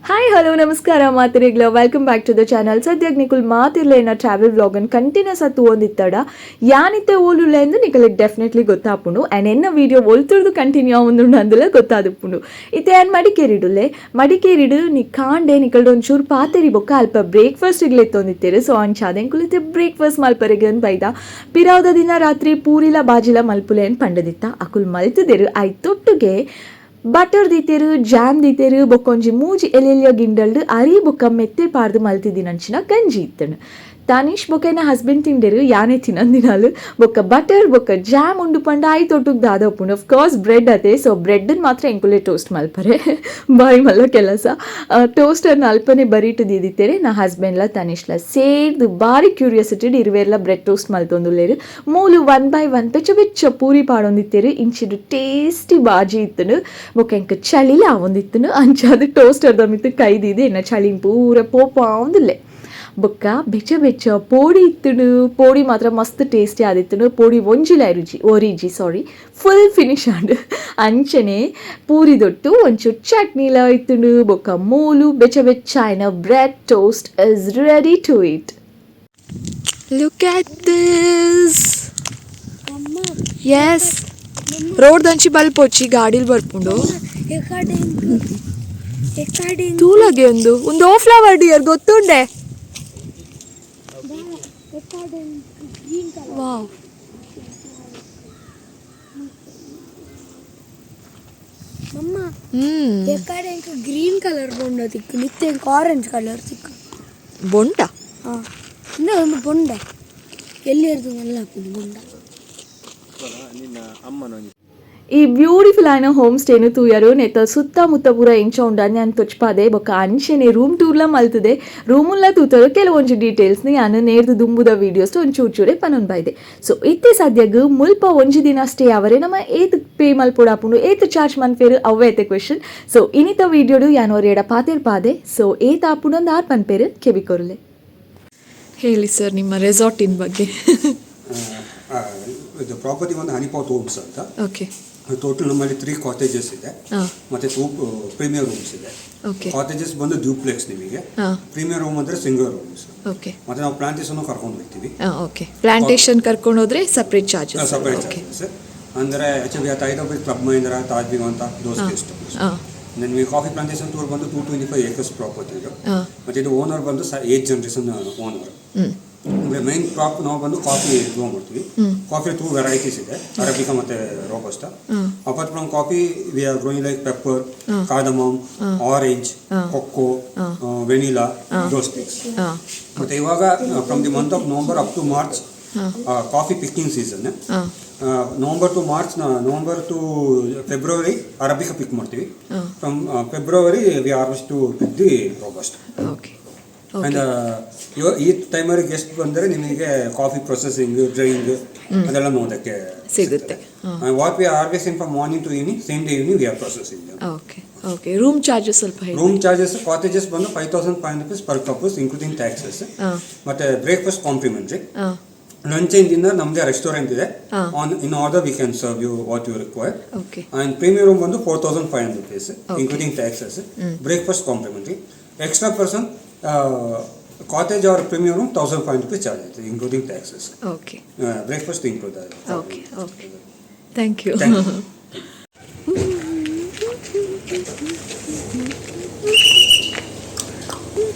Hi hello ನಮಸ್ಕಾರ ಮಾತಿರಿಗ್ಲ, welcome back to the channel. ಸದ್ಯಕ್ಕೆ ನಿಕುಲ್ ಮಾತಿರ್ಲೇನ travel ವ್ಲಾಗನ್ನು continuous ಆಗಿ ತಗೊಂಡಿತ್ತಡ ಯಾನಿತ್ತೆ ಓಲುಲ್ಲ ಎಂದು ನಿಕಲಿಗೆ ಡೆಫಿನೆಟ್ಲಿ ಗೊತ್ತಾಪುಂಡು. ಆ್ಯಂಡ್ ಎನ್ನ ವೀಡಿಯೋ ಒಲ್ತುರ್ದು ಕಂಟಿನ್ಯೂ ಆವೊಂದುಂಡು ಅಂದಲ ಗೊತ್ತಾದುಪ್ಪುಂಡು. ಇತ್ತೆ ಯಾನ್ ಮಡಿಕೇರಿಡುಲ್ಲೆ. ಮಡಿಕೇರಿಡು ನಿ ಕಾಂಡೆ ನಿಕಲ್ಡ್ ಒಂಚೂರು ಪಾತೆರಿ ಬೊಕ್ಕ ಅಲ್ಪ ಬ್ರೇಕ್ಫಾಸ್ಟ್ ಎತ್ತೊಂದಿತ್ತೇರು. ಸೊ ಅಂಚಾದ ಎಂಕುಲು ಬ್ರೇಕ್ಫಾಸ್ಟ್ ಮಲ್ಪರೆಗೆ ಬೈದ. ಪಿರಾವ್ದ ದಿನ ರಾತ್ರಿ ಪೂರಿಲ ಬಾಜಿಲ ಮಲ್ಪುಲೆ ಅಂತ ಪಂಡದಿತ್ತ, ಅಕುಲ್ ಮಲ್ತದೇರು. I ತೊಟ್ಟುಗೆ ಬಟರ್ ದೀತೆರು, ಜಾಮ್ ದೀತೆರು, ಬೊಕ್ಕೊಂಜಿ ಮೂಜಿ ಎಲೆಲಿಯ ಗಿಂಡಲ್ಡು ಅರಿ ಬೊಕ್ಕ ಮೆತ್ತೆ ಪಾರ್ದು ಮಲ್ತಿದಿನಂಚಿನ ಗಂಜಿ ಇತ್ತನು. ತಾನೀಶ್ ಬೊಕ್ಕ ಹಸ್ಬೆಂಡ್ ತಿಂಡೇರು, ಯಾನೆ ತಿನ್ನಂದಿನಾಲು. ಬೊಕ್ಕ ಬಟರ್ ಬೊಕ್ಕ ಜಾಮ್ ಉಂಡು ಪಂಡ ಆಯ್ ತೊಟ್ಟುಗ್ ದಾದ ಉಪ್ಪುಂಡು? Of course bread ಅತೆ. ಸೊ ಬ್ರೆಡ್ ಮಾತ್ರ ಎಂಕುಲೆ ಟೋಸ್ಟ್ ಮಲ್ಪರೆ ಬಾರಿ ಮಲ್ಲ ಕೆಲಸ. ಟೋಸ್ಟರ್ನ ಅಲ್ಪನೆ ಬರಿಟು ದೀದಿತ್ತೇರೆ. ನಾ ಹಸ್ಬೆಂಡ್ಲ ತನಿಷ್ಲ ಸೇರ್ದು ಬಾರಿ ಕ್ಯೂರಿಯಾಸಿಟಿ ಇರುವೆರ್ಲ ಬ್ರೆಡ್ ಟೋಸ್ಟ್ ಮಲ್ತೊಂದುಲ್ಲೇರು. ಮೂಲು one by one ಬೆಚ್ಚ ಬೆಚ್ಚ ಪೂರಿ ಪಾಡೊಂದಿತ್ತೇರು. ಇಂಚಿಡು ಟೇಸ್ಟಿ ಬಾಜಿ ಇತ್ತನು. ಬೊಕ್ಕ ಎಂಕ್ ಚಳಿಲ ಆವೊಂದಿತ್ತನು. ಅಂಚಾದ್ ಟೋಸ್ಟರ್ದ ಮಿತ್ತು ಕೈ ದೀದು ಎನ್ನ ಚಳಿನ್ ಪೂರ ಪೋಪಾವೊಂದುಲ್ಲೆ. ಬೊಕ್ಕ ಬೆಚ್ಚ ಬೆಚ್ಚ ಪೋಡಿ ಇತ್ತುಂಡು. ಪೋಡಿ ಮಾತ್ರ ಮಸ್ತ್ ಟೇಸ್ಟಿ ಆದಿತ್ತುಂಡು. ಪೋಡಿ ಒಂಜಿಲ ರುಚಿ ಒರಿಜಿ, ಸಾರಿ, ಫುಲ್ ಫಿನಿಶ್ ಆಂಡ್. ಅಂಚನೆ ಪೂರಿ ದೊಟ್ಟು ಒಂಚೂರು ಚಟ್ನಿಲ ಇತ್ತುಂಡು. ಬೊಕ್ಕ ಮೂಲು ಬೆಚ್ಚ ಬೆಚ್ಚ ಆಯ್ನ bread toast is ready to eat. Look at this. Yes, road ದಂಚಿ ಬಲ್ಪೊಚ್ಚಿ ಗಾಡಿಲ್ ಬರ್ಪುಂಡು. ತೂಲಗೆ ಒಂದು ಒಂದು ಓ ಫ್ಲವರ್ ಡಿಯರ್ ಗೊತ್ತುಂಡೆ. ವಾವ್. Green colour ಬೊಂಡ ತಿಕ್ಕು ನಿತ್ಯ, ಆರೆಂಜ್ ಕಲರ್ ತಿಕ್ಕು. ಬೊಂಡ? ಹಾಂ, ಇನ್ನೂ ಒಂದು ಬೊಂಡ ಎಲ್ಲಿ ಇರ್ತದೆ ಮಲ್ಲ ಹಾಕುದು ಬೊಂಡ. ಈ ಬ್ಯೂಟಿಫುಲ್ ಆಯ್ನ ಹೋಮ್ ಸ್ಟೇನು ತೂಯರು. ನೆತ್ತ ಸುತ್ತಮುತ್ತ ಪೂರ ಎಂಚ ಉಂಡು ನಾನು ತೊಚ್ಪಾದೆ. ಬೊಕ್ಕ ಅಂಚೆನೆ ರೂಮ್ ಟೂರ್ಲ ಮಲ್ತದೆ. ರೂಮುಲ್ಲ ತೂತರು. ಕೆಲವೊಂಜಿ ಡೀಟೇಲ್ಸ್ ಯಾನು ನೇರ್ದು ದುಂಬುದ ವೀಡಿಯೋಸ್ ಒಂಚೂರು ಚೂರೆ ಪನೊಂದು ಬೈದೆ. ಸೊ ಇತ್ತೆ ಸದ್ಯಗ್ ಮುಲ್ಪ ಒಂಜಿ ದಿನ ಸ್ಟೇ ಅವರೇ ನಮ್ಮ ಏತ್ ಪೇ ಮಲ್ಪೊಡಾಪುಂಡು, ಏತ್ ಚಾರ್ಜ್ ಮನ್ಪೇರು, ಅವ್ವೇ ಐತೆ ಕ್ವೆಶನ್. ಸೊ ಇನಿತ ವೀಡಿಯೋಡು ಯಾನ್ ಒರಿಯಡ ಪಾತೆರ್ ಪಾದೆ. ಸೊ ಏತ್ ಆಪುಂಡು ಅಂದ್ ಆರ್ ಪನ್ಪೇರು, ಕೆಬಿ ಕೊರ್ಲೆ. ಹೇಳಿ ಸರ್, ನಿಮ್ಮ ರೆಸಾರ್ಟಿನ ಬಗ್ಗೆ. ಇದು ಪ್ರಾಪರ್ಟಿ ಒಂದು ಹನಿಪಾಟ್ ಹೋಮ್ಸ್ ಅಂತ. ಟೋಟಲ್ ನಮ್ಮಲ್ಲಿ ತ್ರೀ ಕಾಟೇಜಸ್ ಇದೆ ಮತ್ತೆ two premier rooms ಇದೆ. ಕಾಟೇಜಸ್ ಬಂದು ಡ್ಯೂಪ್ಲೆಕ್ಸ್ ನಿಮಗೆ, ಪ್ರೀಮಿಯರ್ ರೂಮ್ ಅಂದ್ರೆ single rooms. ಮತ್ತೆ ನಾವು ಪ್ಲಾಂಟೇಶನ್ ಕರ್ಕೊಂಡು ಹೋಗ್ತೀವಿ. ಓಕೆ, ಪ್ಲಾಂಟೇಶನ್ ಕರ್ಕೊಂಡು ಹೋದ್ರೆ separate charges? Separate charges. ಅಂದರೆ actually tied up with Club Mahindra, Taj Vivanta, those guest. ನಿಮಗೆ coffee plantation tour ಬಂದು 225 acres property ಇದು. ಮತ್ತೆ ಇದು ಓನರ್ ಬಂದು eight generation owner. ಅಂದರೆ ಮೈನ್ ಕ್ರಾಪ್ ನಾವು ಬಂದು ಕಾಫಿ ಗ್ರೋ ಮಾಡ್ತೀವಿ. Coffee two varieties ಇದೆ, ಅರಬಿಕಾ ಮತ್ತು robusta. Apart from coffee, we are growing like pepper, cardamom, orange, cocoa, vanilla, those things. ಮತ್ತು ಇವಾಗ from the month of November up to March coffee picking season. November to March, November to February arabica pick ಮಾಡ್ತೀವಿ. From February we harvest to pick the robusta. And ಈ ಟೈಮಲ್ಲಿ guest ಬಂದರೆ ನಿಮಗೆ coffee processing, drying ಅದೆಲ್ಲ ನೋಡೋಕ್ಕೆ ಸಿಗುತ್ತೆ. What we harvesting from morning to evening, same day evening we are processing. Okay okay room charges ಸ್ವಲ್ಪ ಹೇಳಿ. Room charges cottages ಬಂದು ₹5,500 per couples, including taxes. ಮತ್ತೆ breakfast complimentary. Lunch and dinner ನಮ್ಮದೇ restaurant ಇದೆ. On in order we can serve you what you require. And premium room ಬಂದು ₹4,500, including taxes, breakfast complimentary. Extra person, cottage or premium room, ₹1,500 charge ಆಯ್ತು, including taxes. Breakfast include. Okay okay thank you. Thank you.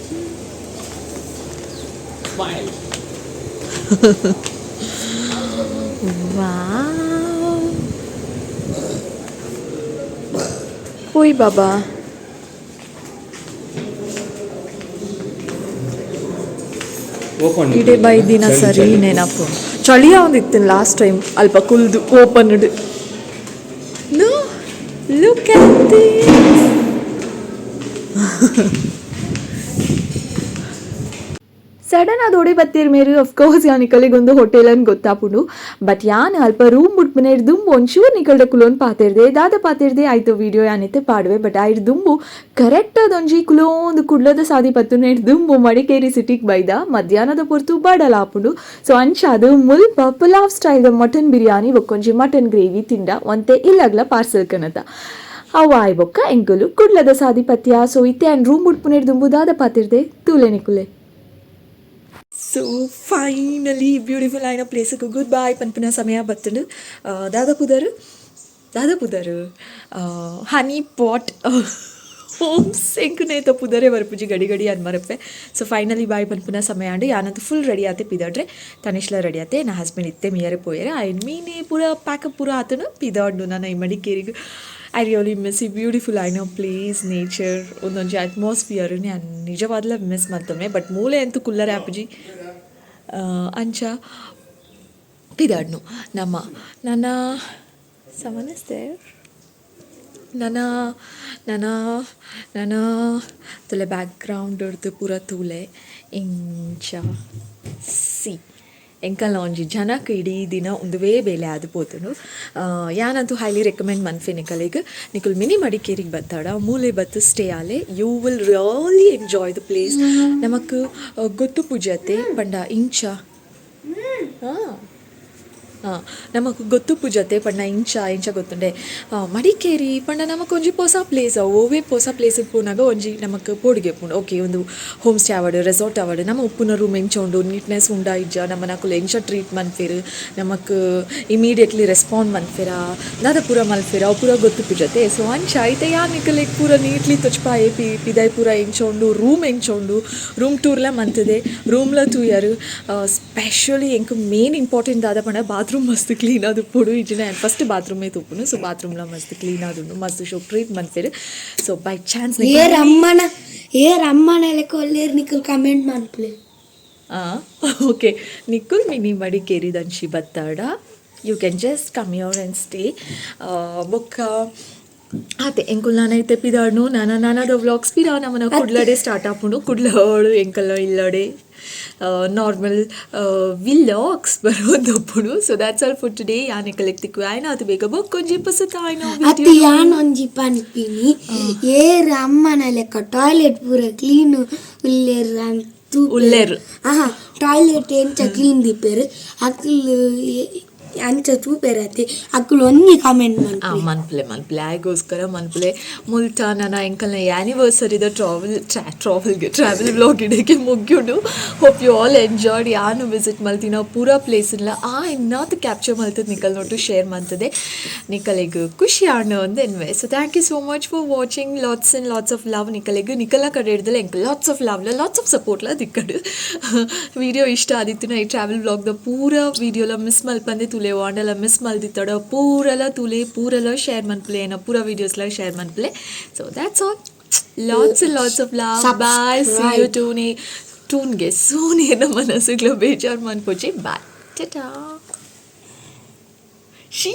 Wow. ಓಯ್ ಬಾಬಾ. ಇಡೇ by ದಿನ ಸರಿ ನೆನಪು. ಚಳಿಯ ಒಂದಿತ್ತು last time ಅಲ್ಪ ಕುಲ್ದು open. No, look at. Sudden ಅದು ಬತ್ತೀರ್ ಮೇರು. ಅಫ್ಕೋರ್ಸ್ ಯಾನ್ ನಿಕಲಿಗೊಂದು ಹೋಟೆಲ್ ಅನ್ ಗೊತ್ತಾಪುಂಡು. ಬಟ್ ಯಾನ್ ಅಲ್ಪ ರೂಮ್ ಬುಟ್ಪುನೇರ್ ದುಂಬು ಒಂಚೂರು ನಿಕಲ್ದ ಕುಲೋನ್ ಪಾತೆರ್ದೆ. ದಾದ ಪಾತೆರ್ದೆ, ಆಯ್ತು ವೀಡಿಯೋ ಯಾನಿತ್ತೆ ಪಾಡುವೆ. ಬಟ್ ಐರ್ ದುಂಬು ಕರೆಕ್ಟ್ ಅದೊಂಜಿ ಕುಲೋಂದು ಕುಡ್ಲದ ಸಾದಿ ಪತ್ತುನೇರ್ ದುಂಬು ಮಡಿಕೇರಿ ಸಿಟಿಗೆ ಬೈದ. ಮಧ್ಯಾಹ್ನದ ಪೊರ್ತು ಬಡಲ ಆಪುಂಡು. ಸೊ ಅಂಚಾದ್ ಮುಲ್ಪ ಪುಲಾವ್ ಸ್ಟೈಲ್ದ ಮಟನ್ ಬಿರಿಯಾನಿ ಬೊಕ್ಕೊಂಜಿ ಮಟನ್ ಗ್ರೇವಿ ತಿಂಡ. ಒಂತೆ ಇಲ್ಲಗ್ಲ ಪಾರ್ಸೆಲ್ ಕನತ. ಅವು ಆಯ್ ಬೊಕ್ಕ ಎಂಕುಲು ಕುಡ್ಲದ ಸಾದಿಪತ್ಯ. ಸೊ ಇತ್ತೆ ಆ್ಯಂಡ್ ರೂಮ್ ಬುಡ್ಪುನೇರ್ ದುಂಬು ದಾದ ಪಾತಿರ್ದೆ ತೂಲೆ ನಿಕುಲೆ. ಸೊ ಫೈನಲಿ ಬ್ಯೂಟಿಫುಲ್ ಆಯಿನ ಪ್ಲೇಸ್ಗೆ ಗುಡ್ ಬಾಯ್ ಪನ್ಪಿನ ಸಮಯ ಬತ್ತುಂಡು. ದಾದ ಪುದರ್, ದಾದ ಪುದರ್? ಹನಿ ಪಾಟ್ ಹೋಮ್ಸ್. ಎಂಕುನೇತ ಪುದರೇ ಬರ್ಪುಜಿ, ಗಡಿ ಗಡಿ ಅನ್ ಮರಪ್ಪೆ. ಸೊ ಫೈನಲಿ ಬಾಯ್ ಪನ್ಪಿನ ಸಮಯ ಆಂಡ್. ಯಾನಂತೂ ಫುಲ್ ರೆಡಿ ಆತೆ ಪಿದಾಡ್ರೆ. ತನಿಷ್ಲ ರೆಡಿ ಆತೆ. ನಾ ಹಸ್ಬೆಂಡ್ ಇತ್ತೆ ಮಿಯರೆ ಪೋಯೆರೆ. ಆಯ್ನ್ ಮೀನೆ ಪೂರ ಪ್ಯಾಕಪ್ ಪೂರ ಆತನು ಪಿದಾಡ್ನು ನಾನು ಈ ಮಡಿಕೇರಿಗೆ. I really miss ಈ ಬ್ಯೂಟಿಫುಲ್ ಆಯ್ನ ಪ್ಲೇಸ್, ನೇಚರ್, ಒಂದೊಂಜಿ ಅಟ್ಮಾಸ್ಫಿಯರ್ ನಾನು ನಿಜವಾದ್ಲ ಮಿಸ್ ಮಲ್ತೊನ್ನೆ. ಬಟ್ ಮೂಲೆ ಅಂತೂ ಕುಲ್ಲರೆ ಆಪುಜಿ. ಅಂಚ ಪಿದಾಡ್ನು ನಮ್ಮ ನನ್ನ ಸಮನಸ್ತೆ ನನ್ನ ನನ್ನ ನನ್ನ ತುಲೆ ಬ್ಯಾಕ್ಗ್ರೌಂಡ್ ಹಿಡ್ದು ಪೂರ ತೂಲೆ ಇಂಚ. ಸಿ, ಎಂಕಲ್ನ ಒಂಜಿ ಜನಕ್ಕೆ ಇಡೀ ದಿನ ಉಂದುವೇ ಬೇಲೆ ಆದ್ ಪೋತುಂಡು. ಯಾನಂತೂ ಹೈಲಿ ರೆಕಮೆಂಡ್ ಮನ್ಪೆ ನಿಕಲೆಗ್. ನಿಕುಲು ಮಿನಿ ಮಡಿಕೇರಿಗೆ ಬತ್ತಾಡ ಮೂಲೆ ಬತ್ತು stay Aale. You will really enjoy the place. ನಮಕ್ ಗೊತ್ತು ಪೂಜತೆ ಪಂಡ ಇಂಚ ಹಾಂ ಹಾಂ ನಮಕ್ ಗೊತ್ತು ಪೂಜತೆ ಪಂಡ ಇಂಚ ಇಂಚ ಗೊತ್ತುಂಡೆ. ಮಡಿಕೇರಿ ಪಂಡ ನಮಕ್ ಒಂಜಿ ಪೊಸ ಪ್ಲೇಸ್. ಓವೇ ಪೊಸ ಪ್ಲೇಸಿಗೆ ಪೋನಾಗ ಒಂಜಿ ನಮಕ್ ಪೋಡಿಗೆ ಉಪ್ಪುಂಡು. ಓಕೆ, ಒಂದು ಹೋಮ್ ಸ್ಟೇ ಆವಡ್, ರೆಸಾರ್ಟ್ ಆವಡ್, ನಮ್ಮ ಉಪ್ಪುನ ರೂಮ್ ಎಂಚ ಉಂಡು, ನೀಟ್ನೆಸ್ ಉಂಡಾ ಇಜ್ಜಾ, ನಮ್ಮನಕುಲು ಎಂಚ ಟ್ರೀಟ್ ಮನ್ಪೆರ್, ನಮಕ್ ಇಮಿಡಿಯೇಟ್ಲಿ ರೆಸ್ಪಾಂಡ್ ಮನ್ಪೆರಾ, ದಾದ ಪೂರ ಮಲ್ಪೆರ್, ಅವು ಪೂರ ಗೊತ್ತು ಪೂಜತೆ. ಸೊ ಅಂಚ ಐತೆ ಯಾನ್ ನಿಕಲೆಗ್ ಪೂರ ನೀಟ್ಲಿ ತೊಚ್ಪಾಯೆ. ಪಿದಾಯ್ ಪೂರ ಎಂಚ ಉಂಡು, ರೂಮ್ ಎಂಚ ಉಂಡು, ರೂಮ್ ಟೂರ್ಲ ಮಂತದೆ, ರೂಮ್ಲ ತೂಯರು. ಸ್ಪೆಷಲಿ ಎಂಕ್ ಮೇನ್ ಇಂಪಾರ್ಟೆಂಟ್ ದಾದ ಪಂಡ ಬಾತ್ರೂಮ್ ಮಸ್ತ್ ಕ್ಲೀನ್ ಆದುಪ್ಪೊಡು. ಇಜ್ಜಿನ ಫಸ್ಟ್ ಬಾತ್ರೂಮೇ ತೂಪುನು. ಸೊ ಬಾತ್ರೂಮ್ಲ ಮಸ್ತ್ ಕ್ಲೀನ್ ಆದುಂಡು, ಮಸ್ತ್ ಶೋ ಟ್ರೀಟ್ ಮನ್ಪೆರ್. ಸೊ ಬೈ ಚಾನ್ಸ್ ಏರ್ ಅಮ್ಮನ, ಏರ್ ಅಮ್ಮನ ಲೆಕ್ಕ ಒಲ್ಲೇರ್ ನಿಕಲ್ ಕಮೆಂಟ್ ಮನ್ಪುಲೆ. ಓಕೆ, ನಿಕುಲ್ ಮಿನಿ ಮಡಿಕೇರಿ ದಂಚಿ ಬತ್ತಾಡ, you can just come here and stay. ಬೊಕ್ಕ ಆತೆ, ಎಂಕುಲ್ ನಾನ ಇತ್ತೆ ಪಿದಾಡ್ನು. ನಾನ ನಾನಾದ ವ್ಲಾಗ್ಸ್ ಪಿರ ನಮ್ಮನ ಕುಡ್ಲಡೆ ಸ್ಟಾರ್ಟ್ ಆಪುಂಡು. ಕುಡ್ಲೋಡು ಎಂಕಲ್ಲ ಇಲ್ಲಡೆ ನಾರ್ಮಲ್ ವಿಲಾಗ್ಸ್ ಬರೋದಪ್ಪುಂಡು. So that's all for today. ಯಾನ್ ಕಲೆಕ್ಟ್ ತಿಕ್ಕು ಆಯ್ನ ಅದು ಬೇಗ ಬೊಕ್ಕೊಂಜಿ ಪೊಸತ ಆಯ್ನ. ಅತ್ತು ಯಾನ್ ಒಂಜಿ ಪನ್ಪಿನಿ, ಏರ್ ಅಮ್ಮನ ಲೆಕ್ಕ ಟಾಯ್ಲೆಟ್ ಪೂರ ಕ್ಲೀನ್ ಉಲ್ಲೇರ್ ಅಂತ. ಉಲ್ಲೇರ್. ಆಹಾ, ಟಾಯ್ಲೆಟ್ ಎಂಚ ಕ್ಲೀನ್ ದೀಪೆರ್ ಅಕುಲು, ಅಂಚ ತೂಪೆರ್ ಅತ್ತೆ, ಅಕುಲು ಒಂಜಿ ಕಮೆಂಟ್ ಮನ್ಪುಲೆ. ಮನ್ಪುಲೆ, ಮನ್ಪುಲೆ, ಆಯ್ಗೋಸ್ಕರ ಮನ್ಪುಲೆ. ಮುಲ್ತ ನನ್ನ ಎಂಕಲ್ನ ಆ್ಯನಿವರ್ಸರಿದ ಟ್ರಾವೆಲ್ ಟ್ರಾವೆಲ್ಗೆ ಟ್ರಾವೆಲ್ ವ್ಲಾಗ್ ಇಡಕ್ಕೆ ಮುಗ್ಯುಂಡು. Hope you all enjoyed. ಯಾನು ವಿಸಿಟ್ ಮಲ್ತಿನ ಪೂರಾ ಪ್ಲೇಸ್ಲ ಆ ಇನ್ನಾತ್ ಕ್ಯಾಪ್ಚರ್ ಮಲ್ತದ ನಿಕಲ್ ನೊಟ್ಟು ಶೇರ್ ಮಂತದೆ. ನಿಕಲೆಗ್ ಖುಷಿ ಆಂಡ್ ಅಂದ್ ಎನ್ವೆ. So thank you so much for watching. Lots and lots of love ನಿಕಲೆಗ್. ನಿಕಲ್ನ ಕಡೆ ಹಿಡ್ದಲ್ಲ ಎಂಕ್ ಲಾಟ್ಸ್ ಆಫ್ ಲವ್ಲ, ಲಾಟ್ಸ್ ಆಫ್ ಸಪೋರ್ಟ್ಲ ದಿಕ್ಕಡು. ವಿಡಿಯೋ ಇಷ್ಟ ಆದಿತ್ತಿನ ಈ ಟ್ರಾವೆಲ್ ವ್ಲಾಗ್ದ ಪೂರ ವಿಡಿಯೋಲ ಮಿಸ್ ಮಲ್ಪಂದೆ ತುಲೆ. ವಾಂಡಲ ಮಿಸ್ ಮಲ್ದಿತ್ತಡ ಪೂರಲ ತುಲೆ, ಪೂರಲ ಶೇರ್ ಮನ್ಪುಲೆ, ಏನ ಪೂರ ವೀಡಿಯೋಸ್ಲ ಶೇರ್ ಮನ್ಪುಲೆ. So that's all. Lots and lots of love. Bye, see you ಟೂನೆ ಟೂನ್ಗೆ ಸೂನ್. ಏನ ಮನಸ್ಸುಗಳ ಬೇಜಾರು ಮನ್ಪೊಚಿ. ಬಾಯ್, ಟಟಾ, ಶೀ.